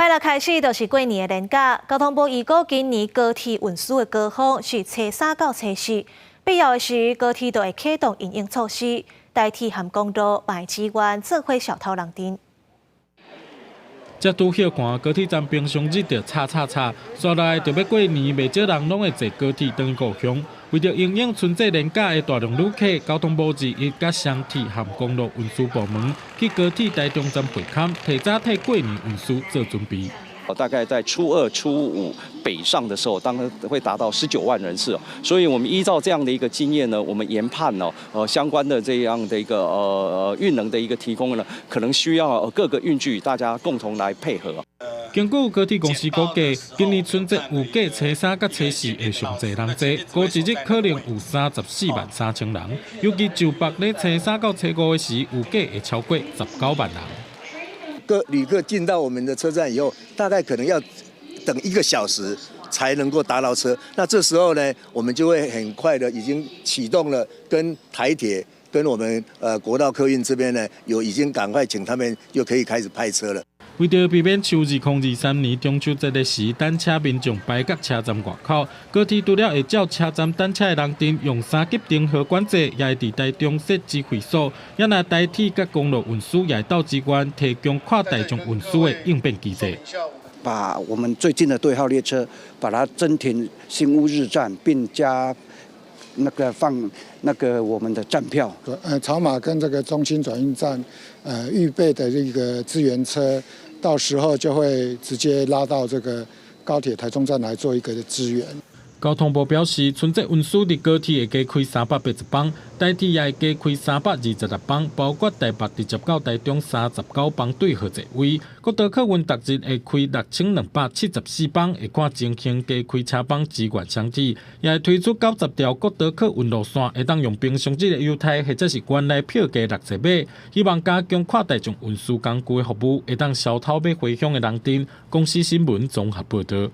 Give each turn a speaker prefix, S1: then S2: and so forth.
S1: 拜六開始就是過年的連假，交通部預估今年高鐵運輸的高峰是初三到初四，必要的時高鐵就會啟動因應措施，台鐵和公路嘛會支援做伙掃偷人陣。
S2: 這拄歇寒，高鐵站平常日就吵吵吵，煞來就欲過年，袂少人攏會坐高鐵轉故鄉。為著因應春節連假的大量旅客，交通部二一佮雙鐵和公路運輸部門去高鐵台中站會勘，提早替過年運輸做準備。
S3: 大概在初二、初五北上的時候，當然會達到19萬人次，所以我們依照這樣的一個經驗呢，我們研判呢，相關的這樣的一個運能的一個提供呢，可能需要各個運具大家共同來配合。
S2: 根據高鐵公司估計，今年春節預計初三佮初四會上濟人坐，過一日可能有34萬3千人，尤其就北咧初三到初五的時，預計會超過19萬人。
S4: 個旅客進到我們的車站以後，大概可能要等一個小時才能夠搭到車。那這時候呢，我們就會很快的已經啟動了，跟台鐵、跟我們國道客運這邊呢，有已經趕快請他們就可以開始派車了。
S2: 為著避免像2023年中秋節的時，等車民眾排到車站外口，高鐵除了會照車站等車的人陣用三級燈號管制，也會佇台中設指揮所，也若台鐵佮公路運輸也會鬥支援，提供跨大眾運輸的應變機制。
S5: 把我們最近的對號列車，把它增停新烏日站，並加那個放那個我們的站票。
S6: 草馬跟這個中心轉運站，預備的這個支援車，到時候就會直接拉到這個高鐵台中站來做一個支援。
S2: 交通部表示，春節運輸佇高鐵會加開381班，台鐵也會加開326班，包括台北直接到台中39班對號座位。國道客運逐日會開6274班，會看情形加開車班支援雙鐵，也會推出90條國道客運路線，會當用平常日的優待或者是原來票價六折買，希望加強跨大眾運輸工具的服務，會當消偷欲回鄉的人陣。公視新聞綜合報導。